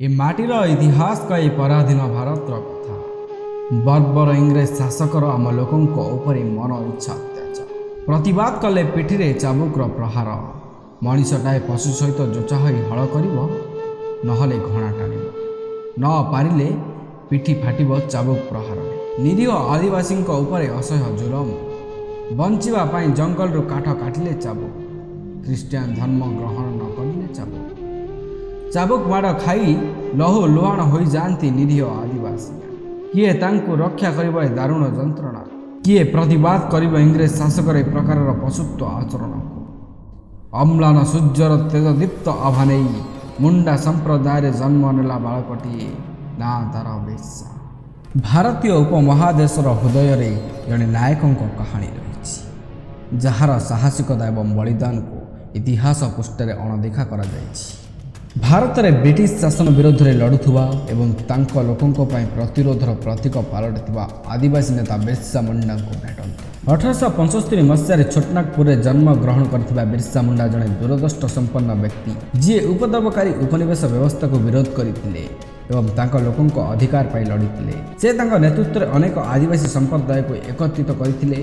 ଏ ମାଟିର ଇତିହାସ କହେ ପରାଧୀନ ଭାରତର କଥା। ବର୍ବର ଇଂରେଜ ଶାସକର ଆମ ଲୋକଙ୍କ ଉପରେ ମନ ଇଚ୍ଛା ଅତ୍ୟାଚାର। ପ୍ରତିବାଦ କଲେ ପିଠିରେ ଚାବୁକର ପ୍ରହାର। ମଣିଷଟାଏ ପଶୁ ସହିତ ଯୋଚା ହୋଇ ହଳ କରିବ, ନହେଲେ ଘଣା ଟାଣିବ, ନ ପାରିଲେ ପିଠି ଫାଟିବ ଚାବୁକ ପ୍ରହାରରେ। ନିରୀହ ଆଦିବାସୀଙ୍କ ଉପରେ ଅସହ୍ୟ ଜୁଲମ। ବଞ୍ଚିବା ପାଇଁ ଜଙ୍ଗଲରୁ କାଠ କାଟିଲେ ଚାବୁକ। ଖ୍ରୀଷ୍ଟିଆନ ଧର୍ମ ଗ୍ରହଣ ନ କରିଲେ ଚାବୁକ। ଚାବୁକ ମାଡ଼ ଖାଇ ଲହୁ ଲୁହାଣ ହୋଇଯାଆନ୍ତି ନିରୀହ ଆଦିବାସୀ। କିଏ ତାଙ୍କୁ ରକ୍ଷା କରିବ ଏ ଦାରୁଣ ଯନ୍ତ୍ରଣା? କିଏ ପ୍ରତିବାଦ କରିବ ଇଂରେଜ ଶାସକର ଏ ପ୍ରକାରର ପଶୁତ୍ୱ ଆଚରଣକୁ? ଅମ୍ଳାନ ସୂର୍ଯ୍ୟର ତେଜଦୀପ୍ତ ଆଭା ନେଇ ମୁଣ୍ଡା ସମ୍ପ୍ରଦାୟରେ ଜନ୍ମ ନେଲା ବାଳକଟିଏ, ନାଁ ତାର ବିର୍ସା। ଭାରତୀୟ ଉପମହାଦେଶର ହୃଦୟରେ ଜଣେ ନାୟକଙ୍କ କାହାଣୀ ରହିଛି, ଯାହାର ସାହସିକତା ଏବଂ ବଳିଦାନକୁ ଇତିହାସ ପୃଷ୍ଠାରେ ଅଣଦେଖା କରାଯାଇଛି। ଭାରତରେ ବ୍ରିଟିଶ ଶାସନ ବିରୋଧରେ ଲଢ଼ୁଥିବା ଏବଂ ତାଙ୍କ ଲୋକଙ୍କ ପାଇଁ ପ୍ରତିରୋଧର ପ୍ରତୀକ ପାଲଟିଥିବା ଆଦିବାସୀ ନେତା ବିର୍ସା ମୁଣ୍ଡାଙ୍କୁ ଭେଟନ୍ତୁ। 1875 ମସିହାରେ ଛୋଟନାଗପୁରରେ ଜନ୍ମ ଗ୍ରହଣ କରିଥିବା ବିର୍ସା ମୁଣ୍ଡା ଜଣେ ଦୂରଦୃଷ୍ଟି ସମ୍ପନ୍ନ ବ୍ୟକ୍ତି, ଯିଏ ଉପଦ୍ରବକାରୀ ଉପନିବେଶ ବ୍ୟବସ୍ଥାକୁ ବିରୋଧ କରିଥିଲେ ଏବଂ ତାଙ୍କ ଲୋକଙ୍କ ଅଧିକାର ପାଇଁ ଲଢ଼ିଥିଲେ। ସେ ତାଙ୍କ ନେତୃତ୍ୱରେ ଅନେକ ଆଦିବାସୀ ସମ୍ପ୍ରଦାୟକୁ ଏକତ୍ରିତ କରିଥିଲେ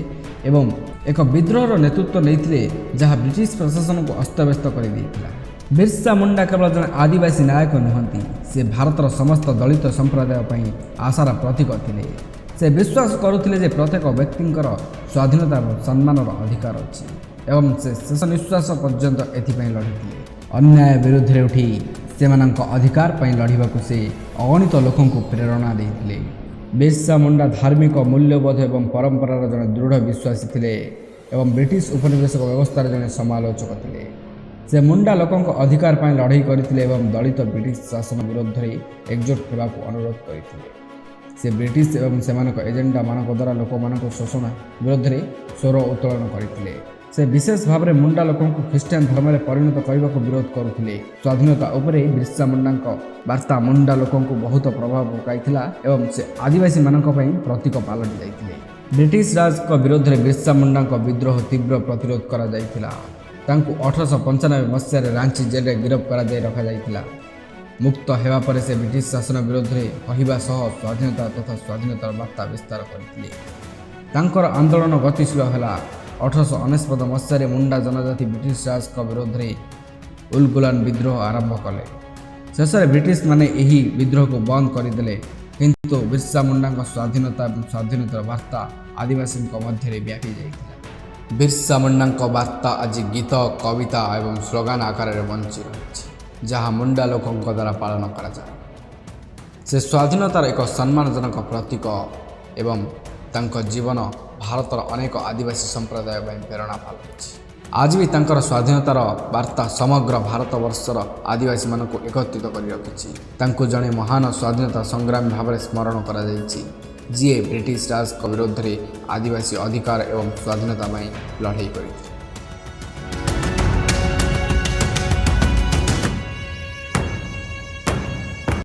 ଏବଂ ଏକ ବିଦ୍ରୋହର ନେତୃତ୍ୱ ନେଇଥିଲେ, ଯାହା ବ୍ରିଟିଶ ପ୍ରଶାସନକୁ ଅସ୍ତବ୍ୟସ୍ତ କରିଦେଇଥିଲା। ବିର୍ସା ମୁଣ୍ଡା କେବଳ ଜଣେ ଆଦିବାସୀ ନାୟକ ନୁହନ୍ତି, ସେ ଭାରତର ସମସ୍ତ ଦଳିତ ସମ୍ପ୍ରଦାୟ ପାଇଁ ଆଶାର ପ୍ରତୀକ ଥିଲେ। ସେ ବିଶ୍ୱାସ କରୁଥିଲେ ଯେ ପ୍ରତ୍ୟେକ ବ୍ୟକ୍ତିଙ୍କର ସ୍ୱାଧୀନତା ଏବଂ ସମ୍ମାନର ଅଧିକାର ଅଛି ଏବଂ ସେ ଶେଷ ନିଶ୍ୱାସ ପର୍ଯ୍ୟନ୍ତ ଏଥିପାଇଁ ଲଢ଼ିଥିଲେ। ଅନ୍ୟାୟ ବିରୁଦ୍ଧରେ ଉଠି ସେମାନଙ୍କ ଅଧିକାର ପାଇଁ ଲଢ଼ିବାକୁ ସେ ଅଗଣିତ ଲୋକଙ୍କୁ ପ୍ରେରଣା ଦେଇଥିଲେ। ବିର୍ସା ମୁଣ୍ଡା ଧାର୍ମିକ ମୂଲ୍ୟବୋଧ ଏବଂ ପରମ୍ପରାର ଜଣେ ଦୃଢ଼ ବିଶ୍ୱାସୀ ଥିଲେ ଏବଂ ବ୍ରିଟିଶ ଉପନିବେଶକ ବ୍ୟବସ୍ଥାର ଜଣେ ସମାଲୋଚକ ଥିଲେ। ସେ ମୁଣ୍ଡା ଲୋକଙ୍କ ଅଧିକାର ପାଇଁ ଲଢ଼େଇ କରିଥିଲେ ଏବଂ ଦଳିତ ବ୍ରିଟିଶ ଶାସନ ବିରୁଦ୍ଧରେ ଏକଜୁଟ ହେବାକୁ ଅନୁରୋଧ କରିଥିଲେ। ସେ ବ୍ରିଟିଶ ଏବଂ ସେମାନଙ୍କ ଏଜେଣ୍ଡାମାନଙ୍କ ଦ୍ୱାରା ଲୋକମାନଙ୍କ ଶୋଷଣ ବିରୋଧରେ ସ୍ୱର ଉତ୍ତୋଳନ କରିଥିଲେ। ସେ ବିଶେଷ ଭାବରେ ମୁଣ୍ଡା ଲୋକଙ୍କୁ ଖ୍ରୀଷ୍ଟିଆନ ଧର୍ମରେ ପରିଣତ କରିବାକୁ ବିରୋଧ କରୁଥିଲେ। ସ୍ୱାଧୀନତା ଉପରେ ବିର୍ସା ମୁଣ୍ଡାଙ୍କ ବାର୍ତ୍ତା ମୁଣ୍ଡା ଲୋକଙ୍କୁ ବହୁତ ପ୍ରଭାବ ପକାଇଥିଲା ଏବଂ ସେ ଆଦିବାସୀମାନଙ୍କ ପାଇଁ ପ୍ରତୀକ ପାଲଟି ଯାଇଥିଲେ। ବ୍ରିଟିଶ ରାଜଙ୍କ ବିରୋଧରେ ବିର୍ସା ମୁଣ୍ଡାଙ୍କ ବିଦ୍ରୋହ ତୀବ୍ର ପ୍ରତିରୋଧ କରାଯାଇଥିଲା। ତାଙ୍କୁ 1895 ମସିହାରେ ରାଞ୍ଚି ଜେଲରେ ଗିରଫ କରାଯାଇ ରଖାଯାଇଥିଲା। ମୁକ୍ତ ହେବା ପରେ ସେ ବ୍ରିଟିଶ ଶାସନ ବିରୋଧରେ କହିବା ସହ ସ୍ୱାଧୀନତା ତଥା ସ୍ୱାଧୀନତାର ବାର୍ତ୍ତା ବିସ୍ତାର କରିଥିଲେ। ତାଙ୍କର ଆନ୍ଦୋଳନ ଗତିଶୀଳ ହେଲା। 1899 ମସିହାରେ ମୁଣ୍ଡା ଜନଜାତି ବ୍ରିଟିଶ ରାଜଙ୍କ ବିରୋଧରେ ଉଲଗୁଲାନ ବିଦ୍ରୋହ ଆରମ୍ଭ କଲେ। ଶେଷରେ ବ୍ରିଟିଶମାନେ ଏହି ବିଦ୍ରୋହକୁ ବନ୍ଦ କରିଦେଲେ, କିନ୍ତୁ ବିର୍ସା ମୁଣ୍ଡାଙ୍କ ସ୍ୱାଧୀନତା ଏବଂ ସ୍ୱାଧୀନତାର ବାର୍ତ୍ତା ଆଦିବାସୀଙ୍କ ମଧ୍ୟରେ ବ୍ୟାପି ଯାଇଥିଲା। ବିର୍ସା ମୁଣ୍ଡାଙ୍କ ବାର୍ତ୍ତା ଆଜି ଗୀତ, କବିତା ଏବଂ ସ୍ଲୋଗାନ ଆକାରରେ ବଞ୍ଚି ରହିଛି, ଯାହା ମୁଣ୍ଡା ଲୋକଙ୍କ ଦ୍ୱାରା ପାଳନ କରାଯାଏ। ସେ ସ୍ୱାଧୀନତାର ଏକ ସମ୍ମାନଜନକ ପ୍ରତୀକ ଏବଂ ତାଙ୍କ ଜୀବନ ଭାରତର ଅନେକ ଆଦିବାସୀ ସମ୍ପ୍ରଦାୟ ପାଇଁ ପ୍ରେରଣା ପାଲଟିଛି। ଆଜି ବି ତାଙ୍କର ସ୍ୱାଧୀନତାର ବାର୍ତ୍ତା ସମଗ୍ର ଭାରତବର୍ଷର ଆଦିବାସୀମାନଙ୍କୁ ଏକତ୍ରିତ କରି ରଖିଛି। ତାଙ୍କୁ ଜଣେ ମହାନ ସ୍ୱାଧୀନତା ସଂଗ୍ରାମୀ ଭାବରେ ସ୍ମରଣ କରାଯାଇଛି, ଯିଏ ବ୍ରିଟିଶ ରାଜଙ୍କ ବିରୋଧରେ ଆଦିବାସୀ ଅଧିକାର ଏବଂ ସ୍ୱାଧୀନତା ପାଇଁ ଲଢ଼େଇ କରିଥିଲେ।